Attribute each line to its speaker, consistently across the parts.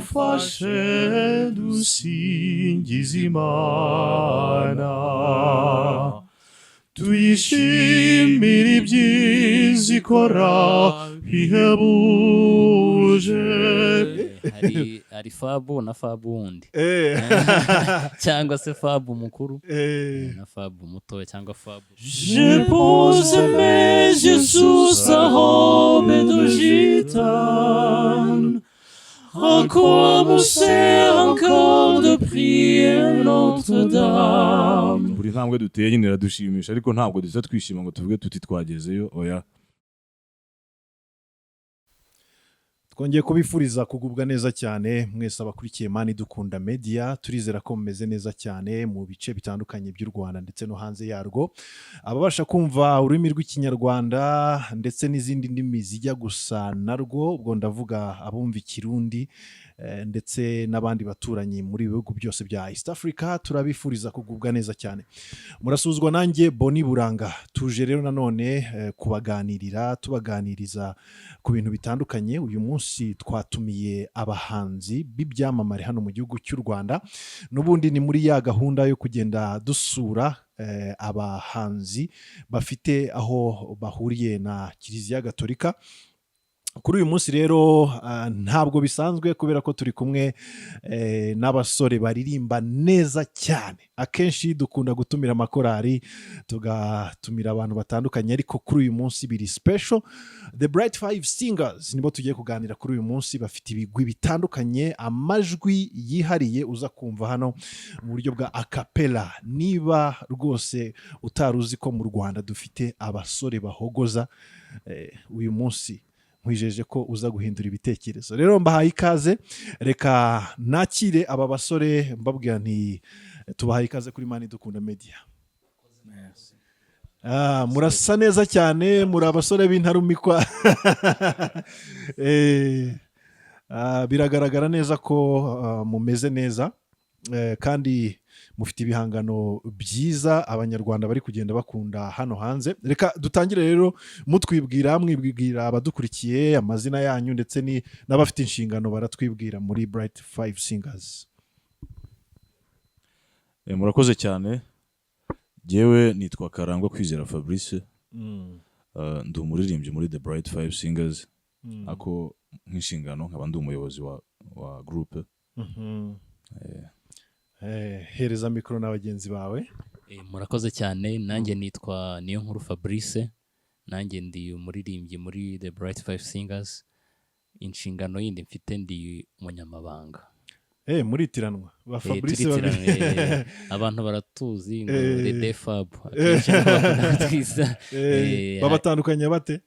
Speaker 1: Nimumfashe dusingize Imana, tuyishimire ibyiza ikora bihebuje.
Speaker 2: Hari Fabu na Fabu wundi, cyangwa se Fabu mukuru na Fabu muto, cyangwa Fabu.
Speaker 1: Je pose mes yeux sous sa robe de gitane. À quoi me sert encore de prier Notre-Dame?
Speaker 3: Buri ntambwe duteye nyine iradushimisha, ariko ntabwo duhita twishima ngo tuvuge tuti twagezeyo, oya.
Speaker 4: Twongeye kubifuriza kugubwa neza cyane mwese abakurikiye Mani Dukunda Media. Turizera ko mumeze neza cyane mu bice bitandukanye by'u Rwanda ndetse no hanze yarwo. Ababasha kumva ururimi rw'Ikinyarwanda ndetse n'izindi ndimi zijya gusa narwo, ubwo ndavuga abumva Ikirundi ndetse n'abandi baturanyi muri bihugu byose bya East Africa, turabifuriza kugubwa neza cyane. Murasuzwa nanjye Boni Buranga. Tuje rero nanone kubaganirira, tubaganiriza ku bintu bitandukanye. Uyu munsi twatumiye abahanzi b'ibyamamare hano mu gihugu cy'u Rwanda. N'ubundi ni muri ya gahunda yo kugenda dusura abahanzi bafite aho bahuriye na Kiliziya Gatolika. Kuri uyu munsi rero ntabwo bisanzwe, kubera ko turi kumwe n'abasore baririmba neza cyane. Akenshi dukunda gutumira amakorari, tugatumira abantu batandukanye, ariko kuri uyu munsi biri special. The Bright Five Singers nibo tugiye kuganira kuri uyu munsi. Bafite ibigwi bitandukanye, amajwi yihariye uza kumva hano mu buryo bwa acapella. Niba rwose utari uzi ko mu Rwanda dufite abasore bahogoza, uyu munsi nkwijeje ko uza guhindura ibitekerezo. Rero mbahaye ikaze. Reka nakire aba basore, mbabwira nti tubahaye ikaze kuri Mani Dukunda Media. Murasa neza cyane, muri abasore b'intarumikwa. Biragaragara neza ko mumeze neza, kandi mufite ibihangano byiza Abanyarwanda bari kugenda bakunda hano hanze. Reka dutangire rero mutwibwira, mwibwira abadukurikiye amazina yanyu, ndetse n'abafite inshingano baratwibwira muri Bright Five Singers.
Speaker 3: Murakoze cyane. Jyewe nitwa Karangwa Kwizera Fabrice. Ndi umuririmbyi muri The Bright Five Singers, ako nk'inshingano nkaba ndi umuyobozi wa groupe.
Speaker 4: Hereza mikoro na bagenzi bawe.
Speaker 2: Murakoze cyane. Nanjye nitwa Niyonkuru Fabrice, nanjye ndi umuririmbyi muri The Bright Five Singers. Inshingano yindi mfite, ndi umunyamabanga.
Speaker 4: Muritiranwa ba Fabrice
Speaker 2: Turitirana,
Speaker 4: babiri.
Speaker 2: Abantu baratuzi ngo The Defab, akenshi nibo bakunda kutwita.
Speaker 4: Babatandukanya bate?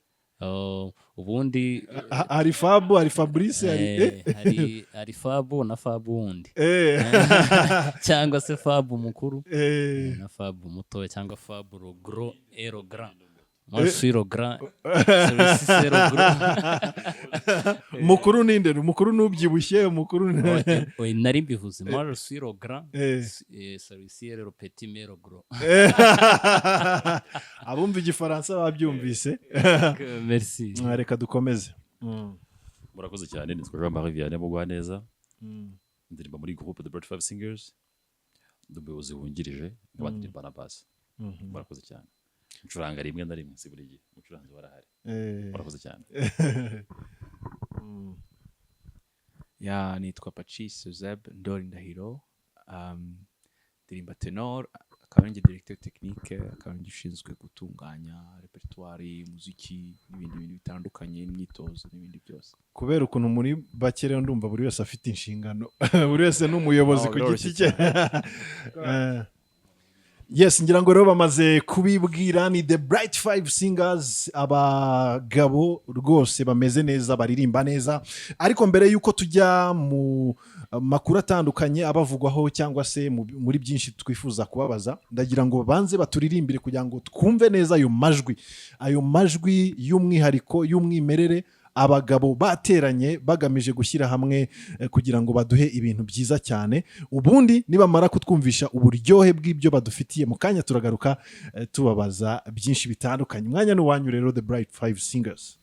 Speaker 2: Oh, ubundi
Speaker 4: Hari Fabu, hari Fabrice, hari
Speaker 2: hari Fabu na Fabu wundi, cyangwa se Fabu mukuru na Fabu muto, cyangwa Fabu le gros et le grand. Moi, je suis le grand, celui-ci c'est le gros.
Speaker 4: Mukuru ninde? Umukuru n'ubyibushye, umukuru
Speaker 2: Oye, nari mbivuze: moi je suis le grand et celui-ci est le petit mais le gros.
Speaker 4: Abumva Igifaransa babyumvise.
Speaker 2: Merci.
Speaker 4: Reka dukomeze.
Speaker 5: Murakoze cyane. Nitwa Jean Marie Vianney Mugwaneza, ndirimba muri groupe The Bright Five Singers, ndi umuyobozi wungirije, nkaba ndirimba na bass. Murakoze cyane. Ncuranga rimwe na rimwe, si buri gihe, umucuranzi barahari. Murakoze cyane.
Speaker 6: Ya, nitwa Pacis Zeb Ndori Ndahiro, ndirimba tenor, akaba ari njye directeur technique, akaba ari njye ushinzwe gutunganya repertoire, umuziki n'ibindi bintu bitandukanye, imyitozo n'ibindi byose.
Speaker 4: Kubera ukuntu muri bake rero, ndumva buri wese afite inshingano, buri wese ni umuyobozi
Speaker 6: Oh,
Speaker 4: ku
Speaker 6: biroroshye.
Speaker 4: giti cye. Yes, ngira ngo rero bamaze kubibwira, ni The Bright Five Singers, abagabo rwose bameze neza, baririmba neza. Ariko mbere y'uko tujya mu makuru atandukanye abavugwaho cyangwa se muri byinshi twifuza kubabaza, ndagira ngo banze baturirimbire kugira ngo twumve neza ayo majwi, ayo majwi y'umwihariko, y'umwimerere, abagabo bateranye bagamije gushyira hamwe kugira ngo baduhe ibintu byiza cyane. Ubundi nibamara kutwumvisha uburyohe bw'ibyo badufitiye, mu kanya turagaruka tubabaza byinshi bitandukanye. Umwanya ni uwanyu rero, The Bright Five Singers.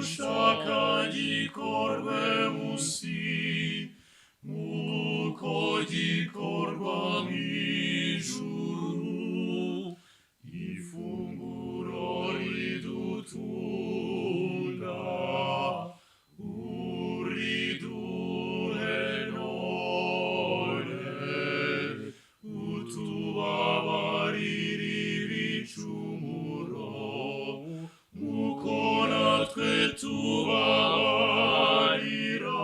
Speaker 1: Ushaka gikorwe munsi nk'uko gikorwa mu ijuru. Ifunguro ridutunga uriduhe none, utubabarire ibicumuro nk'uko natwe tubabarira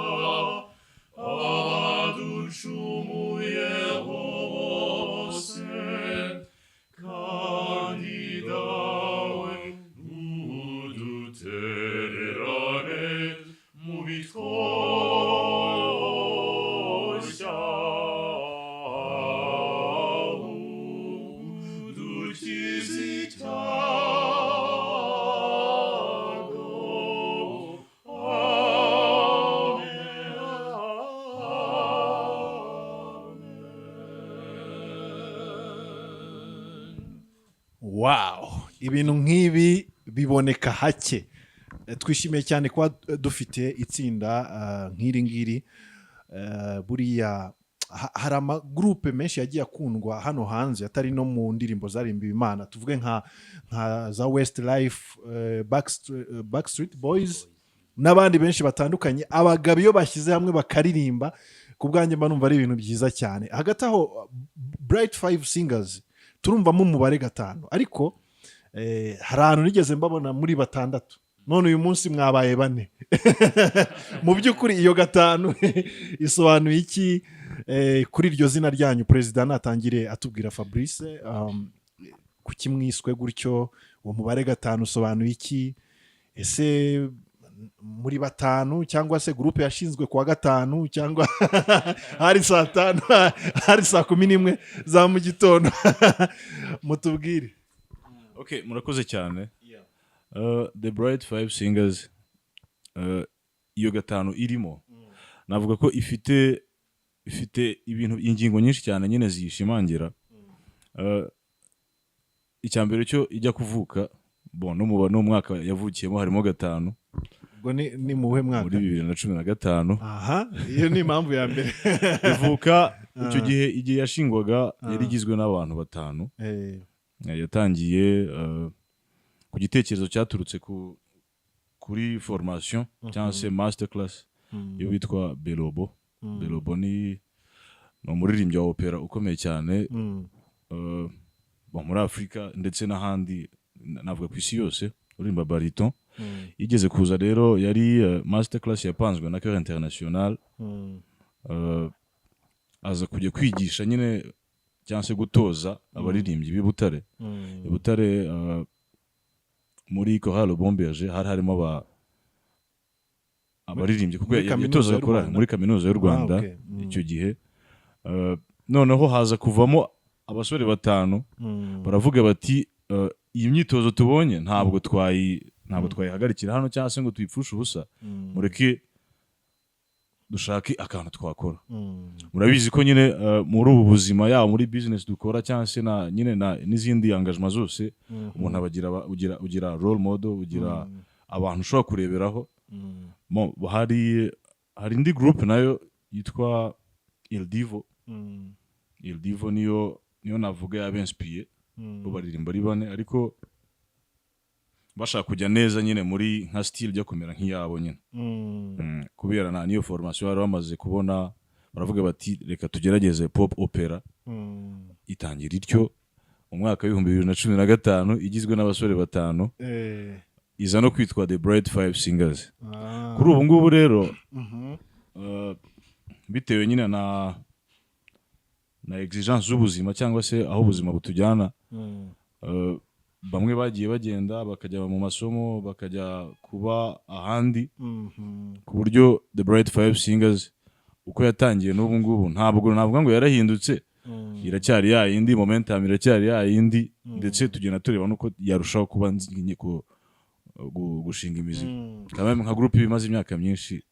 Speaker 1: abaducumuyeho bose, kandi dawe ntudutererane mu bitwoshya, ahubwo udukize icyago. Amen. Amen.
Speaker 4: Wow, ibintu nk'ibi biboneka hake. Twishimiye cyane kuba dufite itsinda nk'iri ngiri. Buriya hari amagurupe menshi yagiye akundwa hano hanze atari no mu ndirimbo zarimbiwe Imana, tuvuge nka za West Life, Backstreet Boys n'abandi benshi batandukanye. Abagabo iyo bashyize hamwe bakaririmba, ku bwanjye mba numva ari ibintu byiza cyane. Hagati aho, Bright Five Singers turumvamo umubare 5, ariko hari ahantu nigeze mbabona muri 6, none uyu munsi mwabaye 4. Mu by'ukuri iyo 5 isobanuye iki kuri iryo zina ryanyu? Perezida natangire atubwira, Fabrice, kuki mwiswe gutyo? Uwo mubare 5 usobanuye iki? Ese muri 5, cyangwa se groupe yashinzwe kuwa gatanu, cyangwa hari saa 5, hari saa 11 za mu gitondo? Mutubwire.
Speaker 3: Okay, murakoze cyane. The Bright Five Singers, iyo 5 irimo, navuga ko ifite ibintu, ingingo nyinshi cyane nyine ziyishimangira. Icya mbere cyo, ijya kuvuka, bon, no mu mwaka yavukiyemo harimo 5.
Speaker 4: Ubwo ni mu wuhe mwaka?
Speaker 3: Muri 2015.
Speaker 4: Aha, iyo ni impamvu ya mbere.
Speaker 3: Ivuka icyo gihe, igihe yashingwaga yari igizwe n'abantu 5. Yatangiye ku gitekerezo cyaturutse kuri formation cyangwa se master class yo witwa Belobo. Belobo ni umuririmbyi wa opera ukomeye cyane bon, muri Afurika ndetse n'ahandi, navuga ku isi yose, uririmba baryton. Yigeze kuza rero, yari master class yapanzwe na Chœur International. Aza kujya kwigisha nyine cyangwa se gutoza abaririmbyi b'i Butare. I Butare, muri Chorale Bon Berger, hari harimo abaririmbyi kuko
Speaker 4: Muri Kaminuza
Speaker 3: yatozaga
Speaker 4: y'u
Speaker 3: korali
Speaker 4: Rwanda?
Speaker 3: Muri Kaminuza y'u Rwanda.
Speaker 4: Ah, okay.
Speaker 3: Icyo gihe noneho haza kuvamo abasore 5, baravuga bati iyi myitozo tubonye ntabwo twayihagarikira hano cyangwa se ngo tuyipfushe ubusa, mureke dushake akantu twakora. Murabizi ko nyine muri ubu buzima, yaba muri business dukora cyangwa se na nyine na n'izindi engagement zose, umuntu aba agira ugira role model, ugira abantu ushobora kureberaho. Hari indi group nayo yitwa Il Divo. Il Divo niyo navuga yabenspiye. Bo baririmba ari 4, ariko bashaka kujya neza nyine muri nka style ijya kumera nk'iyabo nyine. Kubera na niyo formation bari bamaze kubona, baravuga bati reka tugerageze pop opera. Itangira ityo mu mwaka w'2015, igizwe n'abasore 5, iza no kwitwa The Bright Five Singers. Kuri ubu ngubu rero, bitewe nyine na exigence z'ubuzima cyangwa se aho ubuzima butujyana, bamwe bagiye bagenda bakajya mu masomo, bakajya kuba ahandi, ku buryo The Bright Five Singers uko yatangiye n'ubu ngubu ntabwo navuga ngo yarahindutse. Iracyari ya yindi, momentum iracyari ya yindi, ndetse tugenda tureba nuko yarushaho kuba gushinga imizi. Quand même, nka groupe imaze imyaka myinshi,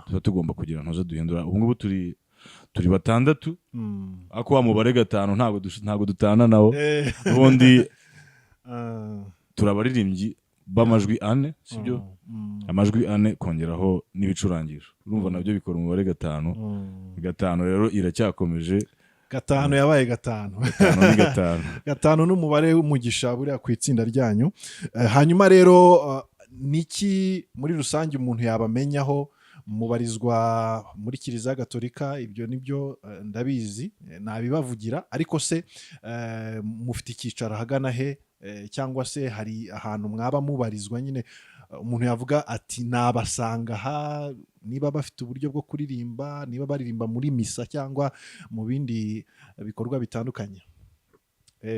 Speaker 3: tuba tugomba kugira ntuza duhindura. Ubu ngubu turi 6, ariko wa mubare 5 ntabwo dutana nawo. Ubundi turi abaririmbyi. b'amajwi ane, sibyo? Amajwi ane kongeraho n'ibicurangisho, urumva nabyo bikora umubare 5. 5 rero iracyakomeje.
Speaker 4: 5 yabaye 5.
Speaker 3: 5 ni 5.
Speaker 4: 5 n'umubare w'umugisha buriya ku itsinda ryanyu. Hanyuma rero niki muri rusange umuntu yabamenyaho? Mubarizwa muri Kiliziya Gatolika, ibyo nibyo, ndabizi, nabibavugira, ariko se mufite icyicaro ahagana he? Cyangwa se hari ahantu mwaba mubarizwa nyine, umuntu yavuga ati nabasanga aha, niba bafite uburyo bwo kuririmba, niba baririmba muri misa cyangwa mu bindi bikorwa bitandukanye?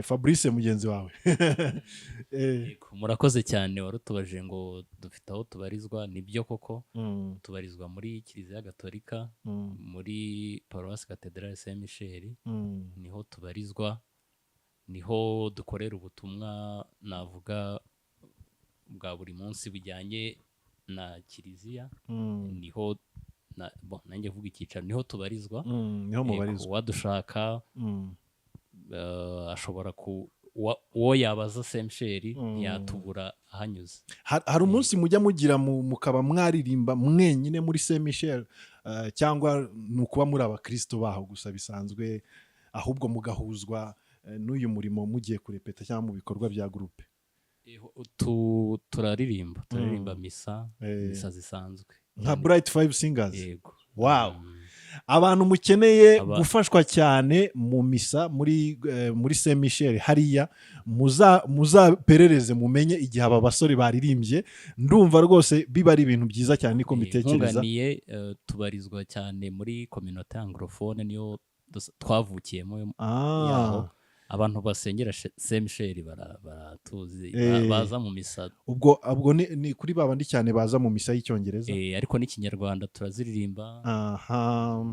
Speaker 4: Fabrice, mugenzi wawe.
Speaker 2: Yego, murakoze cyane. Wari utubajije ngo dufite aho tubarizwa. Nibyo koko, tubarizwa muri Kiliziya Gatolika, muri Paruwasi Katedrali Saint Michel. Niho tubarizwa, niho dukorera ubutumwa navuga bwa buri munsi bujyanye na kiliziya. Niho bon, nanjye vuga icyicaro, niho tubarizwa.
Speaker 4: Niho
Speaker 2: Yego,
Speaker 4: mubarizwa.
Speaker 2: Uwadushaka ashobora ku uwo yabaza Saint Michel ntiyatubura ahanyuze.
Speaker 4: Hari umunsi mujya mugira mukaba mwaririmba mwenyine muri Saint Michel, cyangwa ni ukuba muri abakristo baho gusa bisanzwe, ahubwo mugahuzwa n'uyu murimo mugiye kurepeta cyangwa mu bikorwa bya groupe?
Speaker 2: Turaririmba misa, misa zisanzwe.
Speaker 4: Nka Bright Five Singers?
Speaker 2: Yego.
Speaker 4: Wow. Abantu mukeneye gufashwa cyane mu misa muri Saint Michel hariya, muzaperereze mumenye igihe aba basore baririmbye. Ndumva rwose biba ari ibintu byiza cyane, niko mbitekereza.
Speaker 2: Nkunganiye, tubarizwa cyane muri communauté anglophone, niyo twavukiyemo yaho. Abantu basengera Saint Michel baratuzi, baza mu misa.
Speaker 4: Ubwo ni kuri ba bandi cyane baza mu misa y'Icyongereza.
Speaker 2: Ariko n'Ikinyarwanda turaziririmba,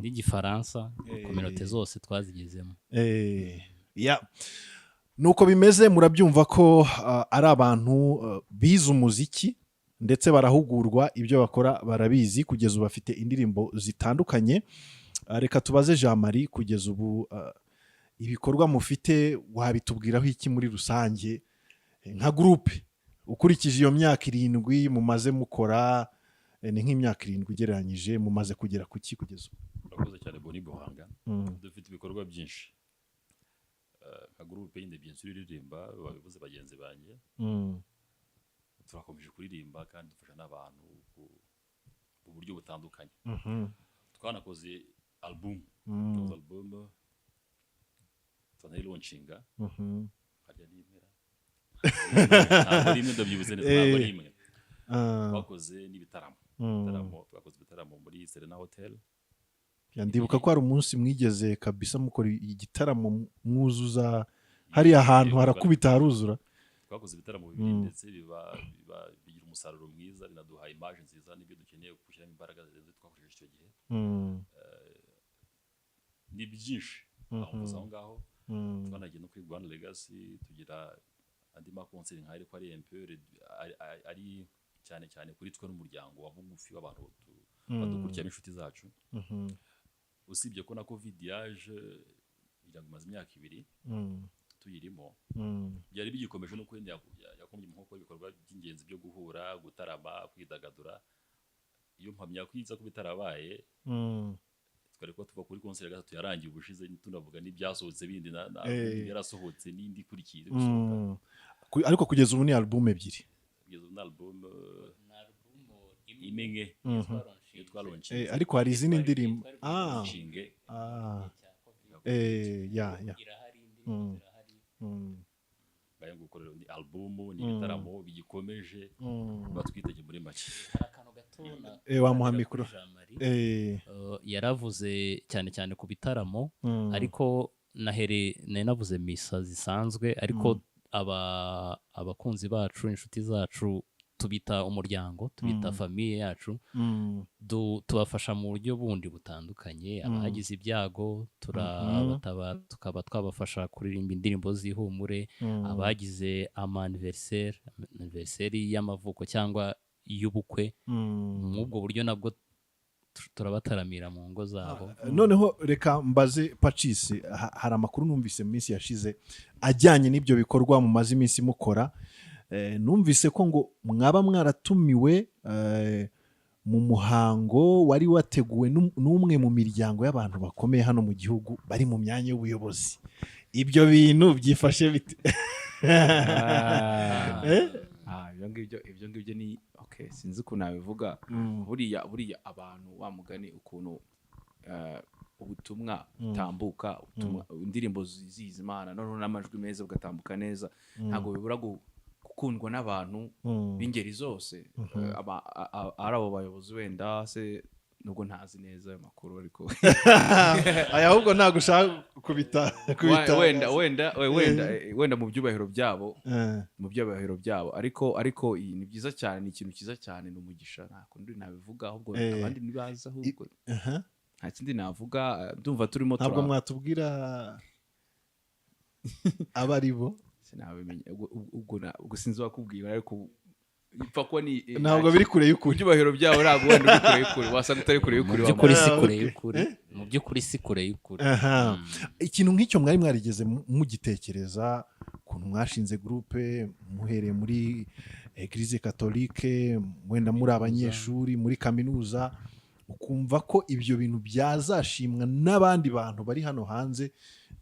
Speaker 2: n'Igifaransa. Communauté zose twazigezemo.
Speaker 4: Ya. Nuko bimeze, murabyumva ko ari abantu bize umuziki ndetse barahugurwa, ibyo bakora barabizi. Kugeza ubu bafite indirimbo zitandukanye. Reka tubaze Jean Marie, kugeza ubu ibikorwa mufite wabitubwiraho iki muri rusange, nka groupe, ukurikije iyo myaka 7 mumaze mukora? Ni nk'imyaka 7 ugereranyije, mumaze kugera ku ki kugeza ubu?
Speaker 5: Urakoze cyane, Boni Buhanga. Dufite ibikorwa byinshi nka groupe yindi byinshi iririmba, babivuze bagenzi banjye. Turakomeje kuririmba kandi dufasha n'abantu mu buryo butandukanye. Twanakoze album. Twakoze album, turanayilaunchinga. Harya ni imwe ra? Ntabwo ari imwe, ndabyibutse neza, ntabwo ari imwe. Twakoze n'ibitaramo. Twakoze ibitaramo muri Serena Hotel.
Speaker 4: Ya, ndibuka ko hari umunsi mwigeze kabisa mukora igitaramo, mwuzuza hariya hantu, harakubita haruzura.
Speaker 5: Twakoze ibitaramo bibiri, ndetse biba bigira umusaruro mwiza, binaduha image nziza, n'ibyo dukeneye gushyiramo imbaraga zirenze twakoresheje icyo gihe. Ni byinshi aho mvuze aho ngaho. Twanagiye no kuri Rwanda Legacy, tugira andi makonseri nk'ayo, ariko ari un peu ari cyane cyane kuri twe n'umuryango wa bugufi w'abantu badukurikirana, inshuti zacu. Usibye ko na Covid yaje, kugira ngo imaze imyaka 2 tuyirimo, byari bigikomeje no kwenda yakomye mu nkokora ibikorwa by'ingenzi byo guhura, gutarama, kwidagadura. Iyo mpamya ko iza kuba itarabaye, twari kuba tuva kuri konseri ya gatatu yarangiye ubushize, tunavuga n'ibyasohotse bindi na yarasohotse n'indi ikurikiye iri gusohoka.
Speaker 4: Ariko kugeza ubu ni album ebyiri?
Speaker 5: Kugeza ubu ni album imwe iyo twalaunchinze.
Speaker 4: Ariko hari izindi ndirimbo.
Speaker 5: Launchinge.
Speaker 4: Ah, ya.
Speaker 5: Ngayo nguko rero, ni album, ni ibitaramo bigikomeje, batwitege muri make.
Speaker 2: Hari akantu gato
Speaker 4: Wamuha
Speaker 2: nagira
Speaker 4: mikoro.
Speaker 2: kuri Jean Marie. Yaravuze cyane cyane ku bitaramo, ariko nahere nari navuze misa zisanzwe, ariko abakunzi bacu, inshuti zacu, tubita umuryango, tubita famille yacu. Tubafasha mu buryo bundi butandukanye. Abagize ibyago turabataba, tukaba twabafasha kuririmba indirimbo z'ihumure. Abagize ama anniversaire y'amavuko cyangwa y'ubukwe, muri ubwo buryo nabwo turabataramira mu ngo zabo.
Speaker 4: Noneho reka mbaze Pacisi, hari amakuru numvise mu minsi yashize ajyanye n'ibyo bikorwa mumaze iminsi mukora. Numvise ko ngo mwaba mwaratumiwe mu muhango wari wateguwe n'umwe mu miryango y'abantu bakomeye hano mu gihugu bari mu myanya y'ubuyobozi. Ibyo bintu byifashe bite? Eh?
Speaker 6: Ah, ibyo ngibyo ni okay, sinzi ukuntu nabivuga. Buriya abantu, wa mugani, ukuntu ubutumwa butambuka, ubutumwa, indirimbo zizihiza Imana, noneho n'amajwi meza bugatambuka neza, ntabwo bibura gukundwa n'abantu b'ingeri zose. Ari abo bayobozi wenda se, nubwo ntazi neza ayo makuru, ariko
Speaker 4: Aya ahubwo ntabwo ushaka kubita.
Speaker 6: Wenda mu byubahiro byabo, mu byubahiro byabo, ariko iyi ni byiza cyane, ni ikintu cyiza cyane, ni umugisha, nta kundi nabivuga ahubwo. Abandi ntibaza ahubwo. Nta kindi navuga, ndumva turimo
Speaker 4: Ntabwo mwatubwira abo ari bo?
Speaker 6: Sinabimenya. Ubwo sinzi uwakubwira, ariko ipfa kuba ni
Speaker 4: Ntabwo biri kure
Speaker 6: ku
Speaker 4: y'ukuri.
Speaker 6: byubahiro byabo, ntabwo wenda uri kure y'ukuri, wasanga utari kure
Speaker 2: Mu
Speaker 6: y'ukuri wa
Speaker 2: by'ukuri si
Speaker 4: Ah,
Speaker 2: kure
Speaker 4: okay.
Speaker 2: y'ukuri, mu by'ukuri si kure y'ukuri.
Speaker 4: Aha. Ikintu nk'icyo mwari mwarigeze mugitekereza, ukuntu mwashinze groupe muhereye muri Église catholique, wenda muri abanyeshuri muri kaminuza, ukumva ko ibyo bintu byazashimwa n'abandi bantu bari hano hanze,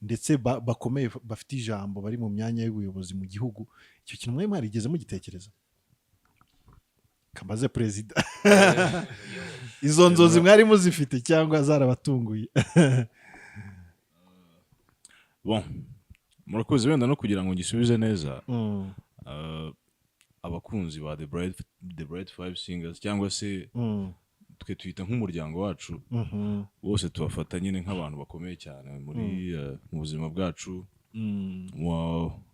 Speaker 4: ndetse bakomeye, bafite ijambo, bari mu myanya y'ubuyobozi mu gihugu, icyo kintu mwari mwarigeze mugitekereza? Kamaze perezida, izo nzozi mwari muzifite cyangwa zarabatunguye?
Speaker 3: Bon, murakoze. Wenda no kugira ngo ngisubize neza, abakunzi ba The Bright Five Singers, cyangwa se twe twita nk'umuryango wacu, bose tubafata nyine nk'abantu bakomeye cyane muri mu buzima bwacu,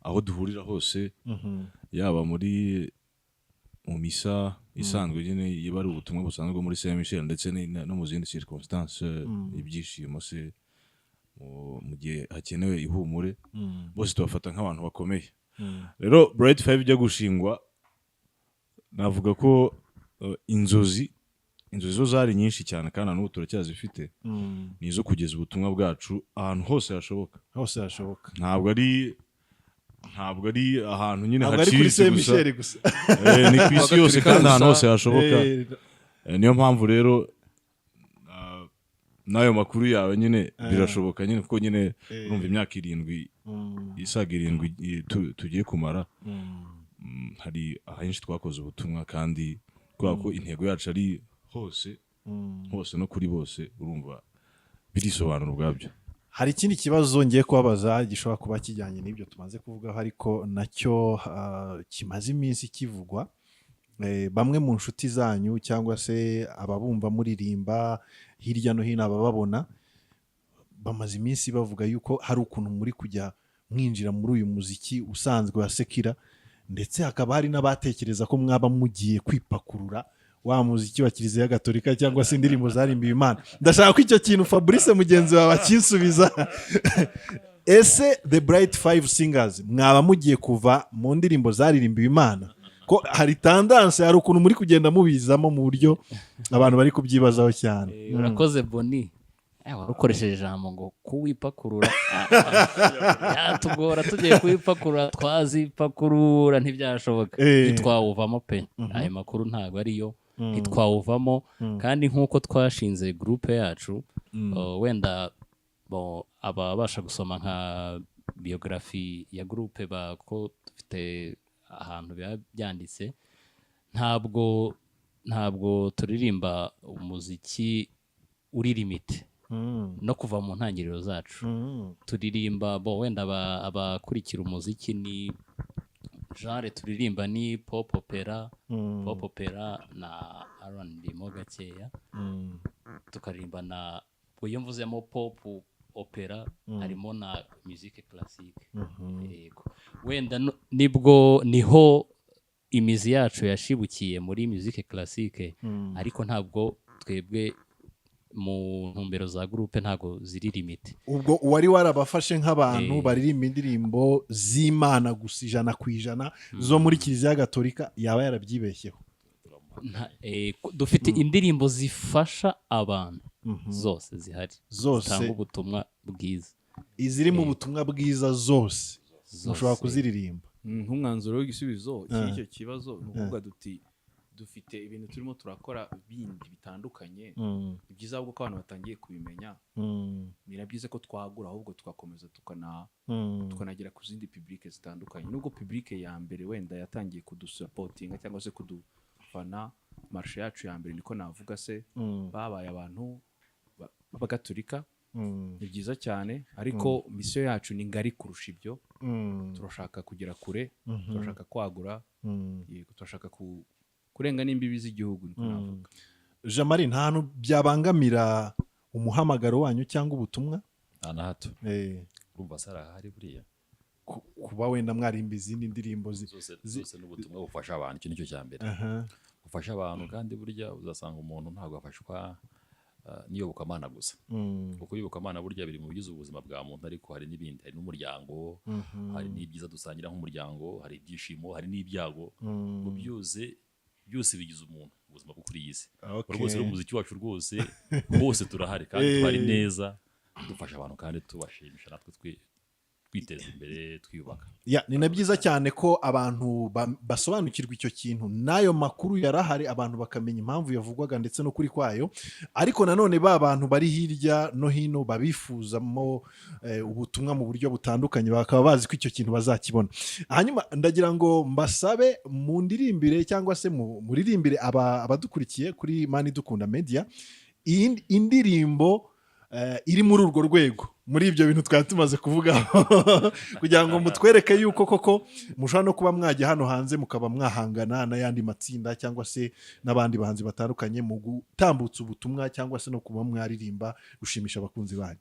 Speaker 3: aho duhurira hose, yaba mu misa isanzwe nyine, iba ari ubutumwa busanzwe muri Saint Michel, ndetse no mu zindi circonstances, ibyishimo se, mu gihe hakenewe ihumure, bose tubafata nk'abantu bakomeye. Rero Bright Five ijya gushingwa, navuga ko inzozi zo zari nyinshi cyane, kandi na n'ubu turacyazifite, ni izo kugeza ubutumwa bwacu ahantu hose hashoboka.
Speaker 4: Hose hashoboka.
Speaker 3: Ntabwo ari ahantu nyine
Speaker 4: Ntabwo ari kuri
Speaker 3: haciriritse
Speaker 4: Saint
Speaker 3: gusa.
Speaker 4: Michel gusa.
Speaker 3: Ni ku isi yose, kandi ahantu hose hashoboka. Niyo mpamvu rero n'ayo makuru yawe nyine birashoboka nyine, kuko nyine urumva imyaka 7, isaga 7 tugiye kumara, hari ahenshi twakoze ubutumwa, kandi kubera ko intego yacu ari hose hose no kuri bose, urumva birisobanura ubwabyo.
Speaker 4: Hari ikindi kibazo ngiye kubabaza gishobora kuba kijyanye n'ibyo tumaze kuvugaho, ariko nacyo kimaze iminsi kivugwa. Bamwe mu nshuti zanyu cyangwa se ababumva muririmba hirya no hino, abababona, bamaze iminsi bavuga yuko hari ukuntu muri kujya mwinjira muri uyu muziki usanzwe wa secular, ndetse hakaba hari n'abatekereza ko mwaba mugiye kwipakurura wa muziki wa Kiliziya Gatolika cyangwa se indirimbo zarimbiwe Imana. Ndashaka ko icyo kintu Fabrice mugenzi wawe akinsubiza. Ese The Bright Five Singers mwaba mugiye kuva mu ndirimbo zaririmbiwe Imana? Ko hari tendance, hari ukuntu muri kugenda mubizamo mu buryo abantu bari kubyibazaho cyane.
Speaker 2: Urakoze Boni. Wari ukoresheje ijambo ngo kuwipakurura. Yatugora, tugiye kuwipakurura twazipakurura, ntibyashoboka. Ntitwawuvamo pe. Ayo makuru ntabwo ariyo, ntitwawuvamo. Kandi nk'uko twashinze groupe yacu, wenda bo ababasha gusoma nka biographie ya groupe, ko dufite ahantu biba byanditse, ntabwo turirimba umuziki uri limité. No kuva mu ntangiriro zacu turirimba bo wenda abakurikira umuziki, ni genre turirimba ni pop opera, pop opera na R&B mo gakeya. Tukaririmba na, iyo mvuzemo pop opera, harimo na musique classique. Yego, wenda nibwo niho imizi yacu yashibukiye muri musique classique, ariko ntabwo twebwe mu ntumbero za groupe ntabwo ziri limité.
Speaker 4: Ubwo uwari warabafashe nk'abantu baririmba indirimbo z'Imana gusa 100% zo muri Kiliziya Gatolika yaba yarabyibeshyeho.
Speaker 2: Dufite indirimbo zifasha abantu zose zihari,
Speaker 4: Zose.
Speaker 2: zitanga ubutumwa bwiza.
Speaker 4: Iziri mu butumwa bwiza zose
Speaker 2: Zose.
Speaker 4: mushobora kuziririmba.
Speaker 6: Nk'umwanzuro w'igisubizo cy'icyo kibazo ni ukuvuga duti dufite ibintu turimo turakora bindi bitandukanye. Ni byiza ahubwo ko abantu batangiye kubimenya. Ni na byiza ko twagura, ahubwo tugakomeza tukanagera ku zindi public zitandukanye, nubwo public ya mbere wenda yatangiye kudusupportinga cyangwa se kudufana. Marché yacu ya mbere, niko navuga se, babaye abantu b'abagatolika. Ni byiza cyane, ariko mission yacu ni ngari kurusha ibyo. Turashaka kugera kure, turashaka kwagura, yego, turashaka kurenga n'imbibi z'igihugu, niko navuga.
Speaker 4: Jean Marie, nta hantu byabangamira umuhamagaro wanyu cyangwa ubutumwa?
Speaker 5: Nta na hato. Urumva se arahari buriya?
Speaker 4: Kuba wenda mwarimba izindi ndirimbo
Speaker 5: Zose zose ni ubutumwa bufasha abantu. Icyo nicyo cya mbere, bufasha abantu. Kandi burya uzasanga umuntu ntabwo afashwa n'iyobokamana gusa, kuko iyobokamana burya biri mu bigize ubuzima bwa muntu, ariko hari n'ibindi, hari n'umuryango, hari n'ibyiza dusangira nk'umuryango, hari ibyishimo, hari n'ibyago. Ngo byose byose bigize umuntu, ubuzima bwo kuri iyi si. Rwose rero umuziki wacu rwose hose turahari kandi tuhari neza, dufasha abantu kandi tubashimisha, natwe twiteza imbere, twiyubaka.
Speaker 4: Ya, ni na byiza cyane ko abantu basobanukirwa icyo kintu, n'ayo makuru yarahari, abantu bakamenya impamvu yavugwaga ndetse no kuri kwayo. Ariko nanone ba bantu bari hirya no hino babifuzamo ubutumwa mu buryo butandukanye bakaba bazi ko icyo kintu bazakibona. Hanyuma ndagira ngo mbasabe mundirimbire cyangwa se muririmbire abadukurikiye kuri Mani Dukunda Media iyi indirimbo iri muri urwo rwego, muri ibyo bintu twari tumaze kuvuga, kugira ngo mutwereke yuko koko mushobora no kuba mwajya hano hanze mukaba mwahangana n'ayandi matsinda cyangwa se n'abandi bahanzi batandukanye mu gutambutsa ubutumwa cyangwa se no kuba mwaririmba gushimisha abakunzi banyu.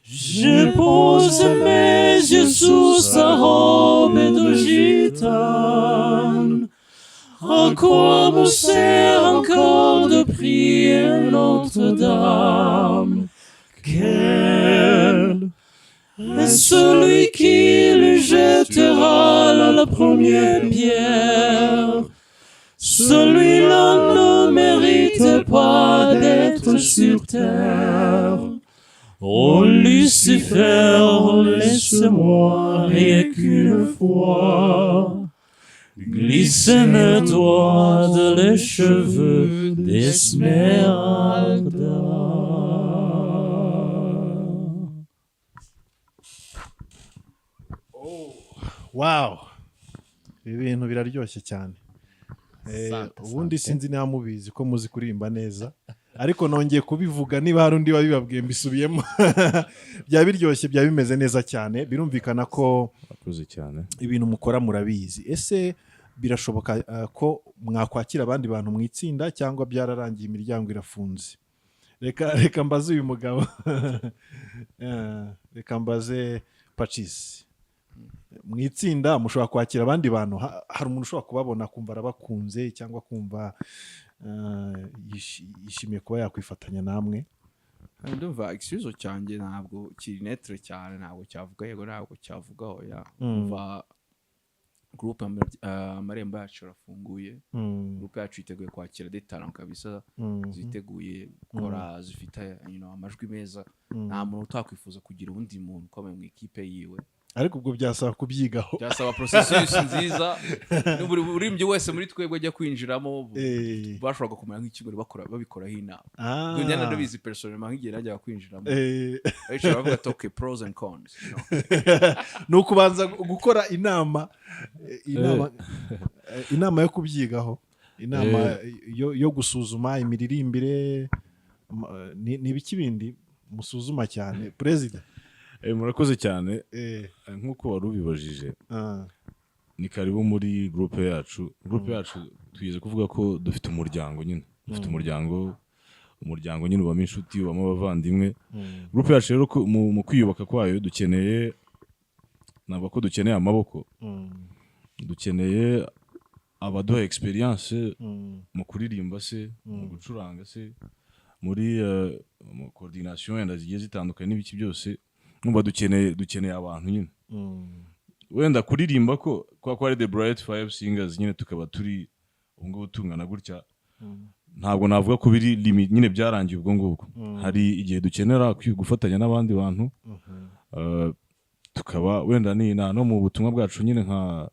Speaker 1: Je pose mes yeux sous sa robe de gitane. À quoi me sert encore de prier Notre-Dame? Quel est celui qui lui jettera la première pierre? Celui-là ne mérite pas d'être sur terre. Oh Lucifer, laisse-moi rien qu'une fois glisser mes doigts dans les cheveux d'Esmeralda.
Speaker 4: Wow, ibi bintu biraryoshye cyane. Ubundi
Speaker 2: Sante.
Speaker 4: Sinzi niba mubizi ko muzi kuririmba neza, ariko nongeye kubivuga, niba hari undi wabibabwiye mbisubiyemo. Byaba biryoshye, byaba bimeze neza cyane, birumvikana ko
Speaker 3: Murakoze cyane.
Speaker 4: ibintu mukora murabizi. Ese birashoboka ko mwakwakira abandi bantu mu itsinda cyangwa byararangiye, imiryango irafunze? Reka mbaze uyu mugabo. Reka mbaze Pacisi. Mu itsinda mushobora kwakira abandi bantu? Hari umuntu ushobora kubabona akumva arabakunze cyangwa kumva yishimiye kuba yakwifatanya namwe?
Speaker 6: Ndumva igisubizo cyanjye ntabwo kiri neutre cyane, ntabwo cyavuga yego, ntabwo cyavuga oya. Umva, groupe amarembo yacu arafunguye. Groupe yacu yiteguye kwakira des talents kabisa, ziteguye gukora, zifite amajwi meza. Nta muntu utakwifuza kugira uwundi muntu ukomeye mu ikipe yiwe.
Speaker 4: Ariko ubwo byasaba kubyigaho.
Speaker 6: Byasaba processus nziza. Buri muririmbyi wese muri twebwe ajya kwinjiramo, bashoboraga kumera nk'ikigo bakora, babikoraho inama. Ubwo njye ndabizi personnellement, nk'igihe najyaga kwinjiramo, bicara bavuga ati: "Okay, pros and cons."
Speaker 4: Ni ukubanza gukora inama, inama yo kubyigaho, inama yo gusuzuma imiririmbire. Ni ibiki bindi musuzuma cyane, perezida?
Speaker 3: Murakoze cyane. Nk'uko wari ubibajije, ni karibu muri groupe yacu. Groupe yacu twize kuvuga ko dufite umuryango nyine, dufite umuryango. Umuryango nyine ubamo inshuti, ubamo abavandimwe. Groupe yacu rero mu kwiyubaka kwayo dukeneye, navuga ko dukeneye amaboko, dukeneye abaduha experience mu kuririmba se, mu gucuranga se, muri mu coordination wenda zigiye zitandukanye n'ibiki byose. Numva dukeneye abantu nyine. Wenda kuririmba ko kwa ko ari The Bright Five Singers nyine, tukaba turi ubu ngubu tungana gutya, ntabwo navuga ko biri limit nyine, byarangiye ubwo ngubwo. Hari igihe dukenera gufatanya n'abandi bantu. Tukaba wenda ni na no mu butumwa bwacu nyine, nka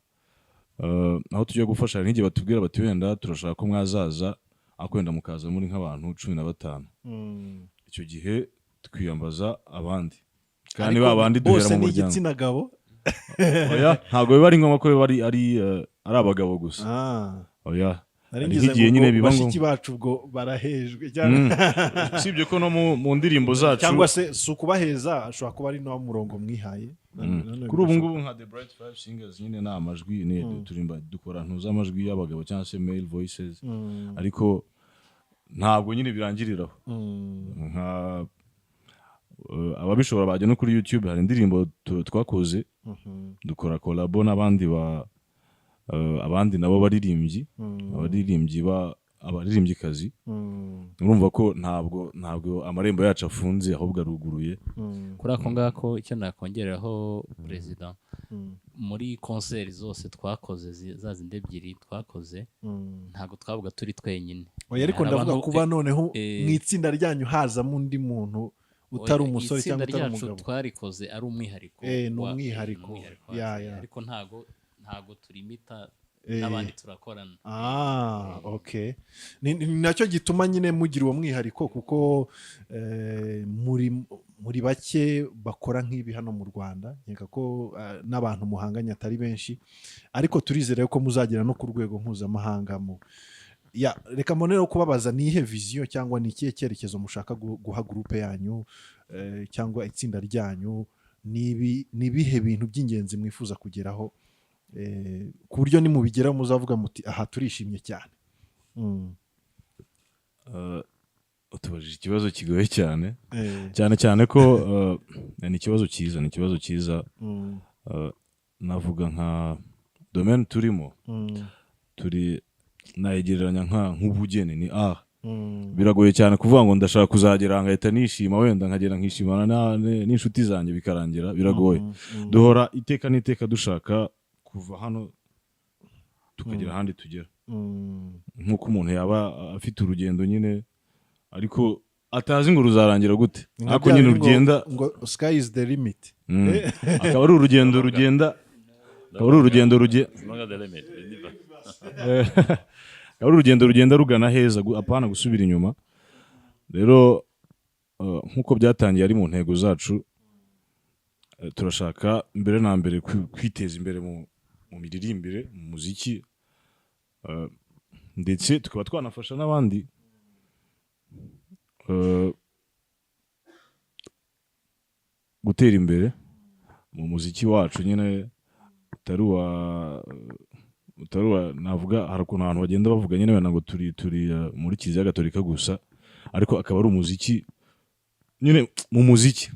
Speaker 3: aho tujya gufasha, hari nk'igihe batubwira bati: "Wenda turashaka ko mwazaza, ariko wenda mukaza muri nk'abantu 15." Icyo gihe twiyambaza abandi kandi
Speaker 4: Ariko
Speaker 3: ba bandi duhera
Speaker 4: bose
Speaker 3: mu
Speaker 4: ni
Speaker 3: muryango.
Speaker 4: igitsina gabo?
Speaker 3: Oya, ntabwo biba ari ngombwa ko biba ari abagabo gusa. Oya.
Speaker 4: Nari
Speaker 3: Hari
Speaker 4: ngize
Speaker 3: nk'igihe
Speaker 4: ngo
Speaker 3: nyine
Speaker 4: ubwo
Speaker 3: biba
Speaker 4: bashiki bacu ubwo barahejwe cyangwa
Speaker 3: Usibye ko no mu ndirimbo zacu
Speaker 4: cyangwa se si ukubaheza, ashobora kuba ari no murongo mwihaye. Nanone
Speaker 3: Kuri ubu
Speaker 4: birashoboka.
Speaker 3: ngubu nka The Bright Five Singers nyine ni amajwi, ni turimba, dukora ntuza amajwi y'abagabo cyangwa se male voices, ariko ntabwo nyine birangiriraho. Nka ababishobora bajya no kuri YouTube, hari indirimbo twakoze, dukora collabo n'abandi ba abandi nabo baririmbyi, abaririmbyi ba abaririmbyikazi. Urumva ko ntabwo amarembo yacu afunze, ahubwo aruguruye.
Speaker 2: Kuri ako ngako, icyo nakongeraho, perezida, muri concert zose twakoze, za zindi ebyiri twakoze, ntabwo twavuga turi twenyine.
Speaker 4: Oya, ariko
Speaker 2: Hari
Speaker 4: ndavuga kuba noneho
Speaker 2: eh,
Speaker 4: mu itsinda ryanyu hazamo undi muntu utari
Speaker 2: Oya,
Speaker 4: umusore
Speaker 2: itsinda
Speaker 4: cyangwa utari
Speaker 2: ryacu
Speaker 4: umugabo.
Speaker 2: twarikoze ari umwihariko.
Speaker 4: Ni umwihariko.
Speaker 2: Ni umwihariko wacu. Ariko ntago turimita n'abandi turakorana.
Speaker 4: Ah, okay. Ni nacyo gituma nyine mugira uwo mwihariko, kuko muri bake bakora nk'ibi hano mu Rwanda. Nkeka ko n'abantu muhanganye atari benshi, ariko turizera ko muzagera no ku rwego mpuzamahanga. Mu ya reka mbonere kubabaza: ni iyihe vision cyangwa ni ikihe cyerekezo mushaka guha groupe yanyu cyangwa itsinda ryanyu? Ni ibihe bintu by'ingenzi mwifuza kugeraho, ku buryo nimubigeraho muzavuga muti: "Aha turishimye cyane"?
Speaker 3: Utubajije ikibazo kigoye cyane, cyane cyane ko ni ikibazo cyiza, ni ikibazo cyiza. Navuga nka domaine turimo, turi nayegereranya nk'ubugeni, ni art. Biragoye cyane kuvuga ngo ndashaka kuzagera ngahita nishima, wenda nkagera nkishimana n'inshuti zanjye bikarangira. Biragoye. Duhora iteka n'iteka dushaka kuva hano tukagera ahandi tugera, nk'uko umuntu yaba afite urugendo nyine ariko atazi ngo ruzarangira gute,
Speaker 4: Nka
Speaker 3: ariko
Speaker 4: bya
Speaker 3: nyine
Speaker 4: bindi
Speaker 3: rugenda
Speaker 4: ngo sky is the limit.
Speaker 3: Akaba ari urugendo rugenda, akaba ari urugendo ruge
Speaker 5: Not the limit. Never.
Speaker 3: Akaba ari urugendo rugenda rugana heza, apana gusubira inyuma. Rero nk'uko byatangiye ari mu ntego zacu, turashaka mbere na mbere kwiteza imbere mu miririmbire, mu muziki, ndetse tukaba twanafasha n'abandi gutera imbere mu muziki wacu nyine, utari uwa navuga, hari ukuntu abantu bagenda bavuga nyine wenda ngo turi muri Kiliziya Gatolika gusa, ariko akaba ari umuziki nyine, mu muziki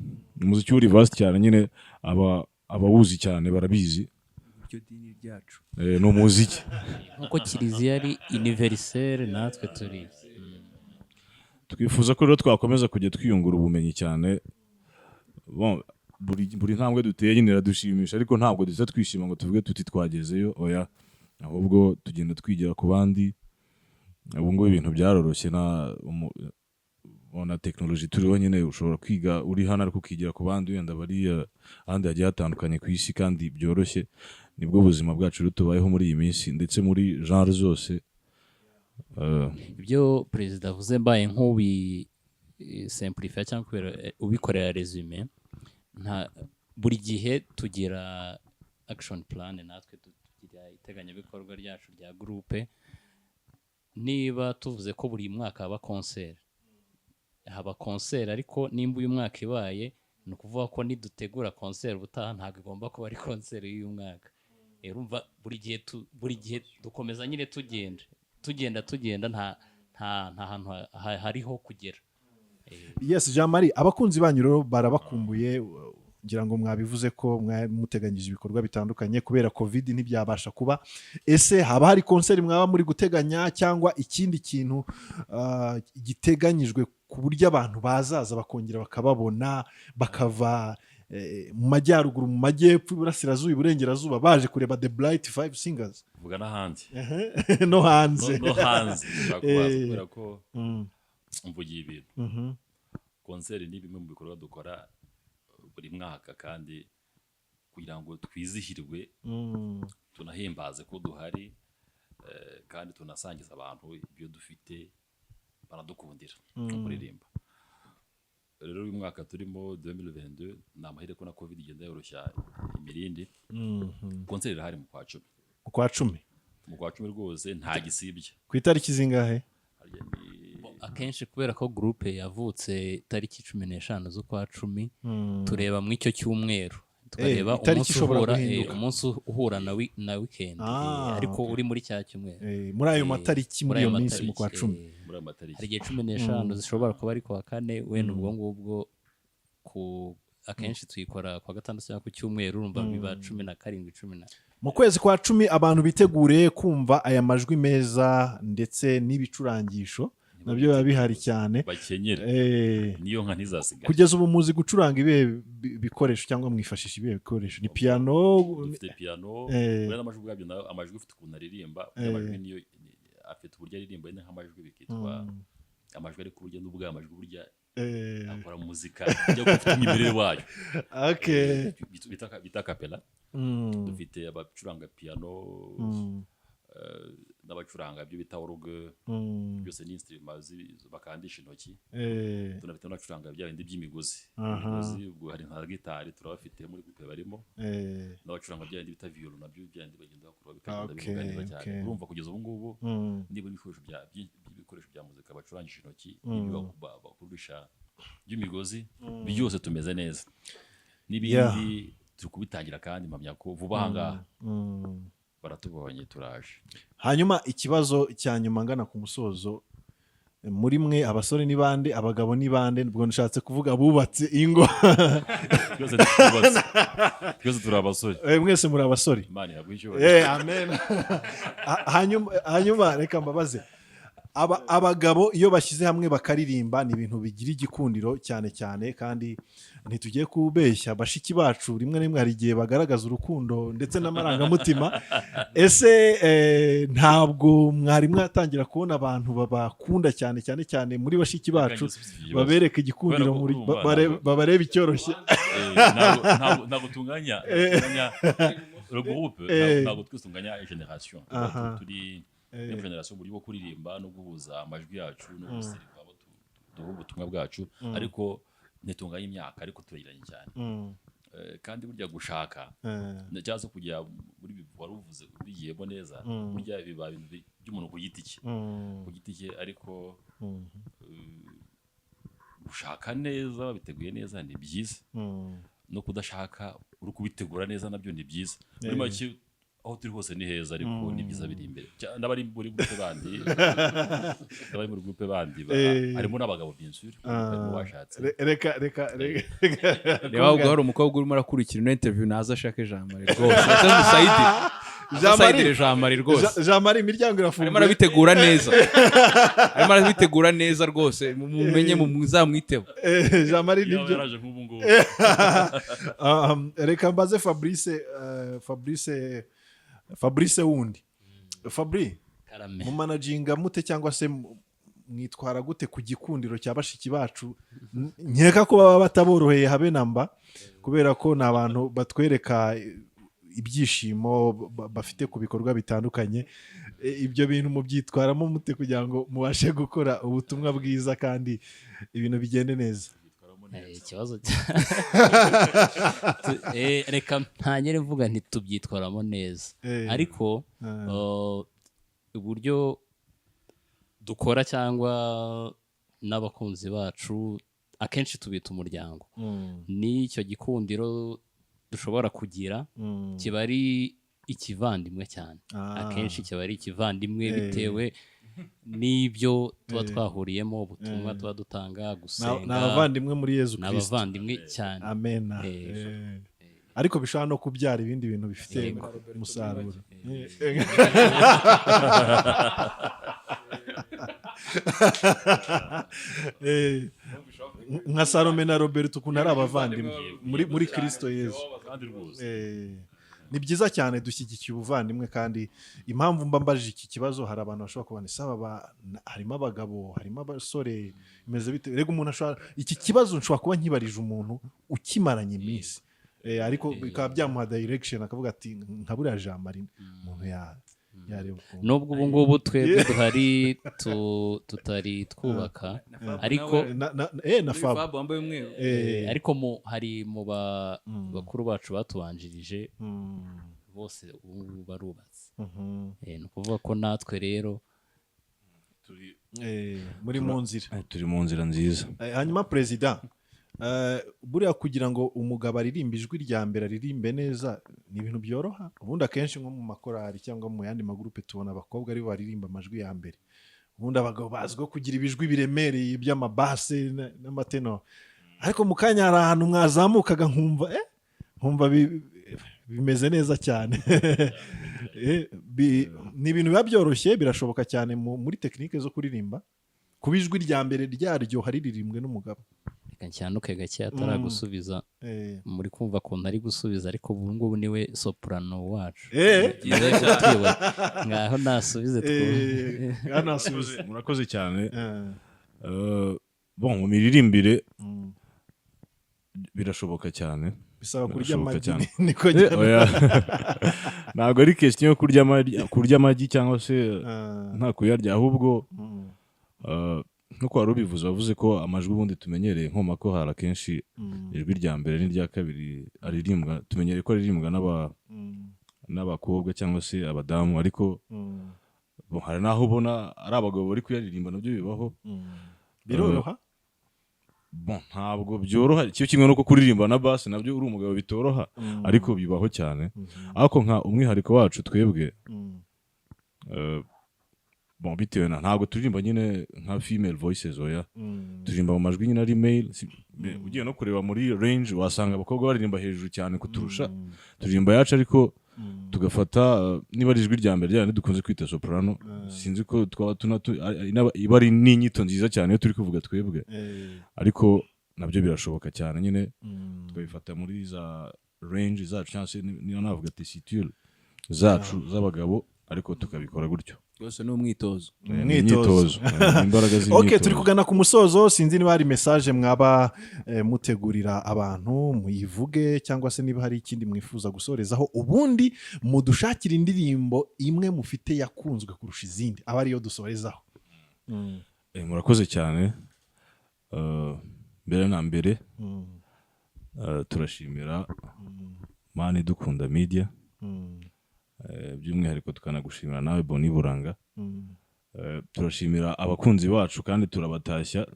Speaker 3: uri vast cyane nyine, aba abawuzi cyane barabizi.
Speaker 6: Iryo dini ryacu.
Speaker 3: Ni umuziki.
Speaker 2: Nk'uko kiliziya ari universelle, natwe turi
Speaker 3: Twifuza ko rero twakomeza kujya twiyungura ubumenyi cyane. Bon, buri ntambwe duteye nyine iradushimisha, ariko ntabwo duhita twishima ngo tuvuge tuti twagezeyo. Oya, ahubwo tugenda twigira ku bandi. Ubu ngubu ibintu byaroroshye na tekinoloji turiho nyine, ushobora kwiga uri hano ariko ukigira ku bandi wenda bari ahandi hagiye hatandukanye ku isi, kandi byoroshye. Nibwo buzima bwacu rero tubayeho muri iyi minsi, ndetse muri genre zose.
Speaker 2: Ibyo perezida avuze, mbaye nk'ubi simplifier cyangwa ubikorera résumé, nta buri gihe tugira action plan, natwe tugira iteganyabikorwa ryacu rya groupe. Niba tuvuze ko buri mwaka haba concert, haba concert, ariko nimba uyu mwaka ibaye, ni ukuvuga ko nidutegura concert ubutaha ntabwo igomba kuba ari concert y'uyu mwaka. Urumva buri gihe dukomeza nyine tugenda, tugenda, tugenda, nta hantu hariho kugera.
Speaker 4: Yes, Jean Marie, abakunzi banyu rero barabakumbuye. Ngira ngo mwabivuze ko muteganyije ibikorwa bitandukanye, kubera COVID ntibyabasha kuba. Ese haba hari concert mwaba muri guteganya cyangwa ikindi kintu giteganyijwe ku buryo abantu bazaza bakongera bakababona, bakava mu majyaruguru, mu majyepfo, iburasirazuba, iburengerazuba, baje kureba The Bright Five Singers?
Speaker 5: Vuga n'ahandi.
Speaker 4: No hanze.
Speaker 5: No hanze ushobora kubaza, kubera ko mvugiye ibintu. Concert ni bimwe mu bikorwa dukora buri mwaka kandi Kugira ngo twizihirwe, tunahimbaze ko duhari, kandi tunasangiza abantu ibyo dufite banadukundira mu kuririmba. Rero uyu mwaka turimo 2022, ni amahirwe ko na Covid igenda yoroshya imirindi. Concert irahari mu kwa 10.
Speaker 4: Mu kwa 10?
Speaker 5: Mu kwa 10 rwose, nta gisibye.
Speaker 4: Ku itariki zingahe?
Speaker 5: Harya ni
Speaker 2: Akenshi kubera ko groupe yavutse tariki 15 z'ukwa 10, tureba mu icyo cyumweru, tukareba
Speaker 4: Itariki
Speaker 2: umunsi
Speaker 4: ishobora
Speaker 2: uhura,
Speaker 4: guhinduka.
Speaker 2: umunsi uhura na weekend, ariko uri muri cya cyumweru.
Speaker 4: Muri ayo matariki, muri
Speaker 2: ayo
Speaker 4: iyo minsi mu kwa
Speaker 2: matariki,
Speaker 4: 10.
Speaker 5: Muri ayo matariki.
Speaker 2: Hari igihe 15 zishobora kuba ari kuwa kane wenda, ubwo ngubwo ku akenshi tuyikora kuwa gatandatu cyangwa ku cyumweru, urumva biba 17, cumi na
Speaker 4: Mu kwezi kwa 10 abantu bitegure kumva aya majwi meza ndetse n'ibicurangisho nabyo biba bihari cyane.
Speaker 5: Bakenyere. Niyo nka ntizasigare.
Speaker 4: Kugeza ubu muzi gucuranga ibihe bikoresho cyangwa mwifashisha ibihe bikoresho? Ni piano?
Speaker 5: Dufite piano. Buriya n'amajwi ubwabyo nayo, amajwi ufite ukuntu aririmba. Amajwi niyo afite uburyo aririmba nyine nk'amajwi, bikitwa amajwi, ariko burya n'ubwo amajwi burya akora muzika ijya gufite umwimerere wayo. Bita cappella. Dufite abacuranga piano, n'abacuranga ibyo bita orgue. Byose ni instrument bakandisha intoki. Tunafite n'abacuranga bya bindi by'imigozi. Imigozi ubwo hari nka gitari, turabafite muri groupe barimo, n'abacuranga bya bindi bita violon, nabyo bya bindi bagenda bakora bikagenda bivuga neza cyane. Urumva kugeza ubu ngubu nibura ibikoresho bya muzika bacurangisha intoki n'ibyo bakururisha by'imigozi byose tumeze neza, n'ibindi turi kubitangira, kandi mpamya ko vuba aha ngaha baratubonye, turaje.
Speaker 4: Hanyuma ikibazo cya nyuma ngana ku musozo: muri mwe abasore ni bande, abagabo ni bande? Ubwo nshatse kuvuga abubatse ingo.
Speaker 5: Twese twubatse, twese turi abasore.
Speaker 4: Mwese muri abasore.
Speaker 5: Imana iraguha icyubahiro.
Speaker 4: Amen. Hanyuma reka mbabaze. Abagabo iyo bashyize hamwe bakaririmba ni ibintu bigira igikundiro cyane cyane, kandi ntitugiye kubeshya, bashiki bacu rimwe na rimwe hari igihe bagaragaza urukundo ndetse n'amarangamutima. Ese ntabwo mwari mwatangira kubona abantu babakunda cyane cyane cyane muri bashiki bacu, babereka igikundiro
Speaker 5: Kubera ko
Speaker 4: muri
Speaker 5: urumva
Speaker 4: babareba icyoroshye?
Speaker 5: Ntabwo tunganya le groupe, ntabwo twese tunganya generation. Turi muri generation, uburyo bwo kuririmba no guhuza amajwi yacu no guseriva abo duha ubutumwa bwacu, ariko ntitunganya imyaka, ariko turegeranye cyane. Kandi burya gushaka cyangwa se kujya muri ibi wari uvuze ubigiyemo neza, burya biba ibintu by'umuntu ku giti cye, ku giti cye, ariko gushaka neza wabiteguye neza ni byiza, no kudashaka uri kubitegura neza nabyo ni byiza. Muri make aho turi hose ni heza, ariko ni byiza biri imbere. N'abari muri groupe bandi harimo n'abagabo, bien sûr, harimo bashatse.
Speaker 4: Reka reka reka.
Speaker 6: Reba, ahubwo hari umukobwa urimo arakurikira ino interview, naza ashake Jean Marie rwose, aze musayidire.
Speaker 4: Jean Marie.
Speaker 6: Musayidire Jean Marie rwose.
Speaker 4: Jean Marie, imiryango
Speaker 6: Arimo
Speaker 4: irafunguye.
Speaker 6: arabitegura neza, arimo arabitegura neza rwose, mumenye muzamwiteho.
Speaker 4: Jean Marie,
Speaker 5: Yaba
Speaker 4: nibyo.
Speaker 5: yaraje nk'ubu ngubu.
Speaker 4: Reka mbaze Fabrice, Fabrice wundi, Fabri.
Speaker 2: Karame.
Speaker 4: Mumanaginga mute cyangwa se mwitwara gute ku gikundiro cya bashiki bacu? Nkeka ko baba bataboroheye habe namba, kubera ko ni abantu batwereka ibyishimo bafite ku bikorwa bitandukanye. Ibyo bintu mubyitwaramo mute kugira ngo mubashe gukora ubutumwa bwiza kandi ibintu bigende neza?
Speaker 2: Ikibazo reka ntangire mvuga nti tubyitwaramo neza, ariko uburyo dukora cyangwa n'abakunzi bacu akenshi tubita umuryango, n'icyo gikundiro dushobora kugira kiba ari ikivandimwe cyane. Akenshi kiba ari ikivandimwe bitewe n'ibyo tuba twahuriyemo, ubutumwa tuba dutanga, gusenga.
Speaker 4: Ni abavandimwe muri Yezu
Speaker 2: Ni
Speaker 4: Kirisito.
Speaker 2: abavandimwe cyane.
Speaker 4: Amena. Ariko bishobora no kubyara ibindi bintu bifite umusaruro. Nka Salome na Roberto ukuntu ari abavandimwe muri Kristo Yezu.
Speaker 5: Kandi rwose.
Speaker 4: Ni byiza cyane, dushyigikiye ubuvandimwe. Kandi impamvu mba mbajije iki kibazo, hari abantu bashobora kubona isaba harimo abagabo, harimo abasore, bimeze bite? Rega umuntu ashobora, iki kibazo nshobora kuba nkibarije umuntu ukimaranye iminsi. Ariko bikaba byamuha direction, akavuga ati nka buriya Jean Marie umuntu yareba ukuntu.
Speaker 2: Nubwo ubu ngubu twebwe duhari tutari twubaka, ariko
Speaker 4: Na Fab.
Speaker 6: Fab wambaye umweru.
Speaker 2: Ariko hari mu bakuru bacu batubanjirije bose ubu ngubu barubatse. Ni ukuvuga ko natwe rero
Speaker 4: Muri mu nzira.
Speaker 3: Turi mu nzira nziza.
Speaker 4: Hanyuma perezida, buriya kugira ngo umugabo aririmbe ijwi rya mbere, aririmbe neza, ni ibintu byoroha? Ubundi akenshi nko mu makorari cyangwa mu yandi magurupe tubona abakobwa aribo baririmba amajwi ya mbere. Ubundi abagabo bazwiho kugira ibijwi biremereye by'amabase n'amatenor, ariko mu kanya hari ahantu mwazamukaga nkumva bimeze neza cyane. Ni ibintu biba byoroshye? Birashoboka cyane muri tekinike zo kuririmba kuba ijwi rya mbere ryaryoha riririmbwe n'umugabo?
Speaker 2: Reka ncyanuke gake ataragusubiza. Muri kumva ukuntu ari gusubiza, ariko ubu ngubu niwe soprano wacu.
Speaker 6: Byiza cyane.
Speaker 2: Utuyobora. Ngaho nasubize twumve.
Speaker 4: Ngaho nasubize.
Speaker 3: Murakoze cyane. Bon, mu miririmbire birashoboka cyane.
Speaker 4: Bisaba kurya
Speaker 3: Birashoboka
Speaker 4: amagi?
Speaker 3: Cyane.
Speaker 4: Niko njyana.
Speaker 3: Oya. Ntabwo ari question yo kurya amagi cyangwa se nta kuyarya, ahubwo nkuko wari ubivuze, wavuze ko amajwi ubundi tumenyereye nko mu makorali akenshi ijwi rya mbere n'irya kabiri aririmbwa, tumenyereye ko aririmbwa n'abakobwa cyangwa se abadamu, ariko bon, hari n'aho ubona ari abagabo bari kuyaririmba, nabyo bibaho.
Speaker 4: Biroroha?
Speaker 3: Bon, ntabwo byoroha cyo kimwe nuko kuririmba na basse nabyo uri umugabo bitoroha, ariko bibaho cyane. Ariko nka umwihariko wacu twebwe, bon, bitewe na ntabwo turirimba nyine nka female voices, oya, turirimba mu majwi nyine ari male. Ugiye no kureba muri range wasanga abakobwa baririmba hejuru cyane kuturusha. Turirimba yacu, ariko tugafata niba ari ijwi rya mbere ryandi dukunze kwita soprano, sinzi ko twaba iba ari n'inyito nziza cyane iyo turi kuvuga twebwe, ariko nabyo birashoboka cyane nyine, tukabifata muri za range zacu cyangwa se niba navuga tessiture zacu z'abagabo, ariko tukabikora gutyo.
Speaker 6: Rwose ni umwitozo.
Speaker 3: Ni
Speaker 4: Umwitozo.
Speaker 3: imyitozo. Ni imbaraga z'imyitozo.
Speaker 4: Ok, turi kugana ku musozo. Sinzi niba hari message mwaba mutegurira abantu, muyivuge, cyangwa se niba hari ikindi mwifuza gusorezaho, ubundi mudushakire indirimbo imwe mufite yakunzwe kurusha izindi, aba ariyo dusorezaho.
Speaker 3: Murakoze cyane. Mbere na mbere turashimira Mani Dukunda Media, by'umwihariko tukanagushimira nawe Boni Buranga. Turashimira abakunzi bacu kandi turabatashya.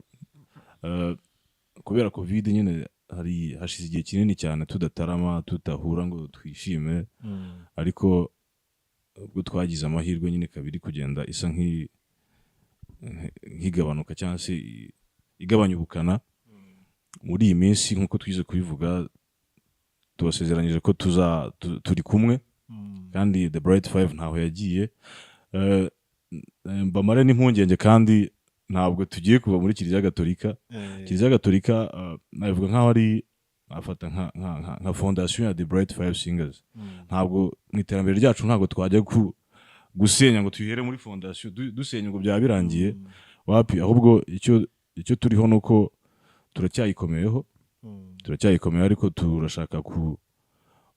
Speaker 3: Kubera Covid nyine hari hashize igihe kinini cyane tudatarama, tudahura ngo twishime, ariko ubwo twagize amahirwe nyine kabiri kugenda isa nk'igabanuka cyangwa se igabanya ubukana muri iyi minsi, nk'uko twize kubivuga, tubasezeranyije ko turi kumwe kandi The Bright Five ntaho yagiye. Mbamare n'impungenge kandi ntabwo tugiye kuva muri Kiliziya Gatolika. Kiliziya Gatolika nabivuga nk'aho ari afata nka fondation ya The Bright Five Singers. Ntabwo mu iterambere ryacu ntabwo twajya gusenya ngo tuyihere muri fondation, dusenya ngo byaba birangiye, wapi. Ahubwo icyo turiho ni uko turacyayikomeyeho, turacyayikomeye, ariko turashaka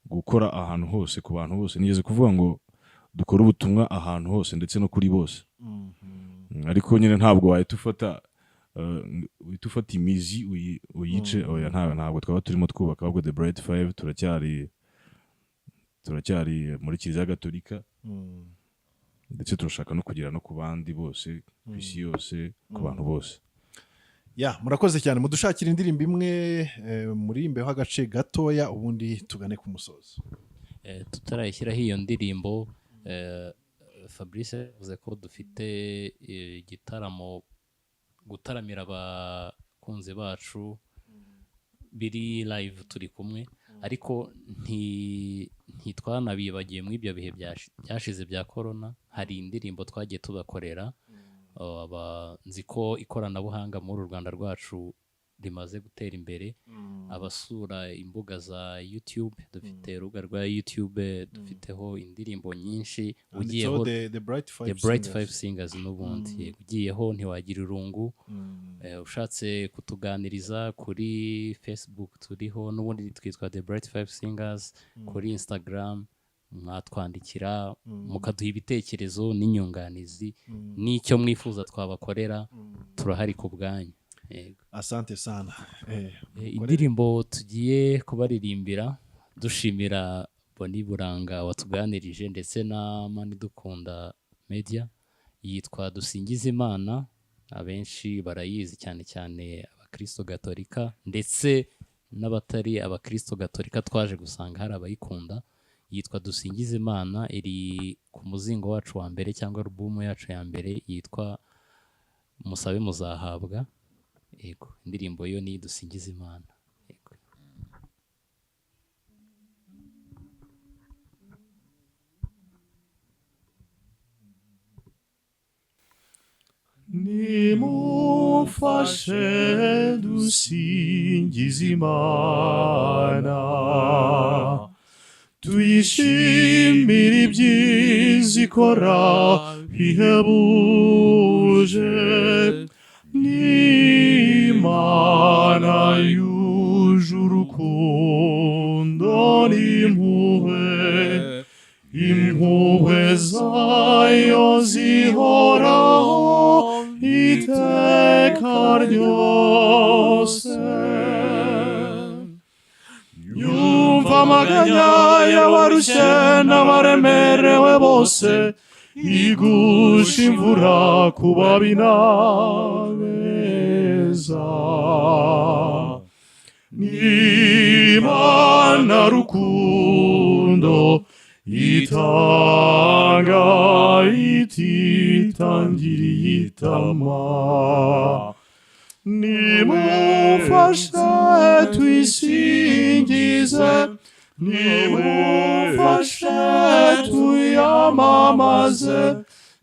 Speaker 3: gukora ahantu hose, ku bantu bose. Nigeze kuvuga ngo dukore ubutumwa ahantu hose ndetse no kuri bose. Ariko nyine ntabwo wahita ufata uhita ufata imizi uyice, oya, ntabwo twaba turimo twubaka. Ahubwo The Bright Five turacyari muri Kiliziya Gatolika, ndetse turashaka no kugera no ku bandi bose ku isi yose, ku bantu bose.
Speaker 4: Ya, murakoze cyane. Mudushakira indirimbo imwe, muririmbeho agace gatoya, ubundi tugane ku musozo.
Speaker 2: Tutarayishyiraho iyo ndirimbo, Fabrice yavuze ko dufite igitaramo, gutaramira abakunzi bacu biri live turi kumwe, ariko ntitwanabibagiye muri ibyo bihe byashize bya corona. Hari indirimbo twagiye tubakorera. Nzi ko ikoranabuhanga muri uru Rwanda rwacu rimaze gutera imbere. Abasura imbuga za YouTube, dufite urubuga rwa YouTube, dufiteho indirimbo nyinshi.
Speaker 4: Ugiyeho
Speaker 2: Ugiyeho
Speaker 4: The Bright Five
Speaker 2: The Bright
Speaker 4: Singers.
Speaker 2: Five Singers n'ubundi. Yego, ugiyeho ntiwagira irungu. Ushatse kutuganiriza kuri Facebook turiho n'ubundi twitwa The Bright Five Singers, kuri Instagram mwatwandikira mukaduha ibitekerezo n'inyunganizi n'icyo mwifuza twabakorera, turahari ku bwanyu. Yego.
Speaker 4: Asante sana.
Speaker 2: Indirimbo tugiye kubaririmbira dushimira Boni Buranga watuganirije ndetse na Manidukunda Media yitwa Dusingize Imana. Abenshi barayizi, cyane cyane abakristo gatolika ndetse n'abatari abakristo gatolika twaje gusanga hari abayikunda. Yitwa Dusingize Imana, iri ku muzingo wacu wa mbere cyangwa alubumu yacu ya mbere yitwa Musabe Muzahabwa. Yego, indirimbo yo ni Dusingize Imana. Yego.
Speaker 1: Nimufashe dusingize Imana, tuyishimire ibyiza ikora bihebuje. N'Imana yuje urukundo n'impuhwe, impuhwe zayo zihoraho iteka ryose. Yumva amaganya y'abarushye n'abaremerewe bose, igusha imvura ku babi n'abeza. N'Imana rukundo itanga ititangiriye itama. Nimufashe tuyisingize, nimufashe tuyamamaze,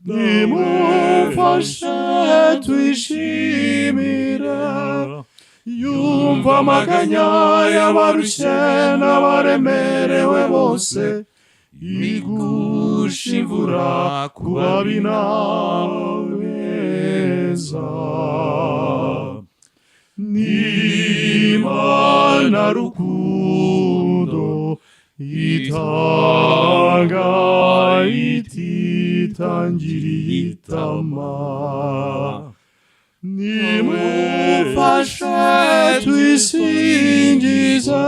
Speaker 1: nimufashe tuyishimire. Yumva amaganya y'abarushye n'abaremerewe bose, igusha imvura ku babi n'abeza. N'Imana rukundo itanga ititangiriye itama. Nimufashe tuyisingize,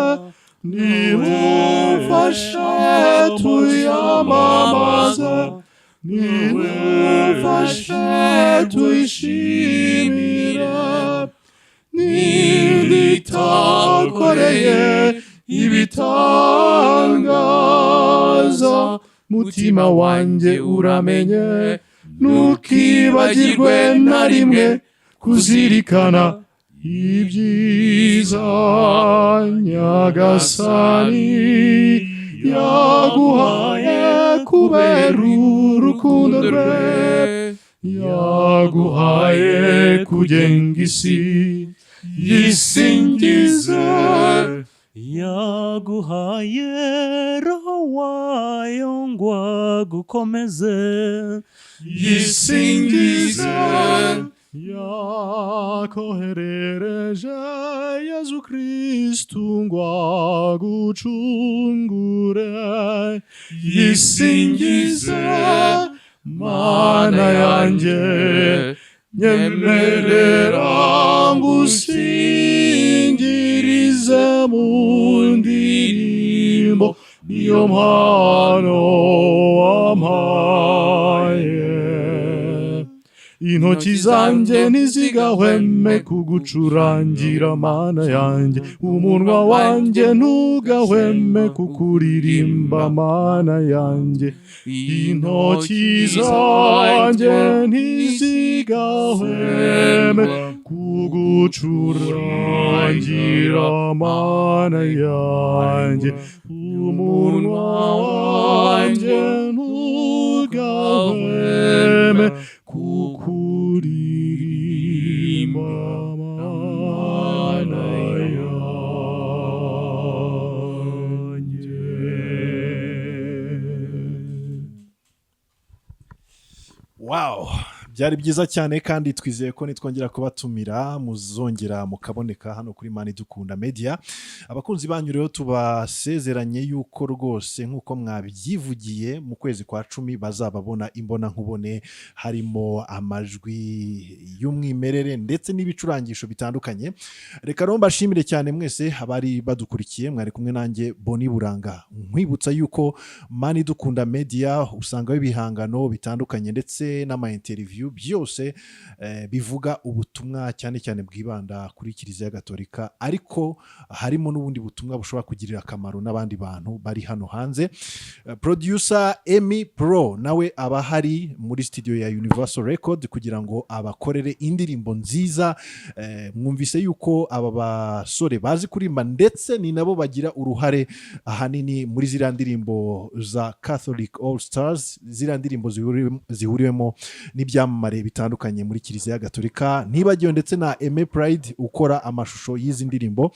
Speaker 1: nimufashe tuyamamaze, nimufashe tuyishimire. Ninditakoreye ibitangaza, mutima wanjye uramenye, ntukibagirwe na rimwe kuzirikana ibyiza Nyagasani yaguhaye kubera urukundo rwe, yaguhaye kugenga isi yisingize.
Speaker 7: Yaguhaye roho wayo ngo agukomeze,
Speaker 1: yisingize. Yakoherereje Yezu Kristu ngo agucungure, yisingize. Mana yanjye nyemerera ngusingirize mu ndirimbo, niyo mpano wampaye. Intoki zanjye ntizigahweme kugucurangira Mana yanjye, umunwa wanjye ntugahweme kukuririmba Mana yanjye. Intoki zanjye ntizigahweme kugucurangira Mana yanjye, umunwa wanjye ntugahweme kukuririmba Mana.
Speaker 4: Wow, byari byiza cyane, kandi twizeye ko nitwongera kubatumira muzongera mukaboneka hano kuri Mani Dukunda Media. Abakunzi banyu rero, tubasezeranye yuko rwose nk'uko mwabyivugiye, mu kwezi kwa 10 bazababona imbona nkubone, harimo amajwi y'umwimerere ndetse n'ibicurangisho bitandukanye. Reka rero mbashimire cyane mwese abari badukurikiye. Mwari kumwe nanjye Boni Buranga. Nkwibutsa yuko Mani Dukunda Media usangaho ibihangano bitandukanye ndetse n'ama interview, byose bivuga ubutumwa cyane cyane bwibanda kuri Kiliziya Gatolika, ariko harimo n'ubundi butumwa bushobora kugirira akamaro n'abandi bantu bari hano hanze. Producer Emi Pro nawe aba ahari muri studio ya Universal Record kugira ngo abakorere indirimbo nziza. Mwumvise yuko aba basore bazi kuririmba, ndetse ni nabo bagira uruhare ahanini muri ziriya ndirimbo za Catholic All Stars, ziriya ndirimbo zihuriwemo n'ibyamamare bitandukanye muri Kiliziya Gatolika, ntibagiwe ndetse na Aime Pride ukora amashusho y'izi ndirimbo.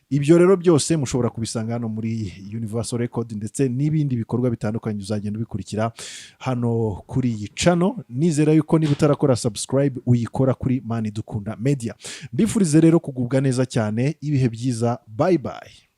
Speaker 4: Ibyo rero byose mushobora kubisanga hano muri Universal Record, ndetse n'ibindi bikorwa bitandukanye uzagenda ubikurikira hano kuri iyi channel. Nizera yuko niba utarakora subscribe uyikora kuri Mani Dukunda Media. Mbifurize rero kugubwa neza cyane, ibihe byiza, bye bye.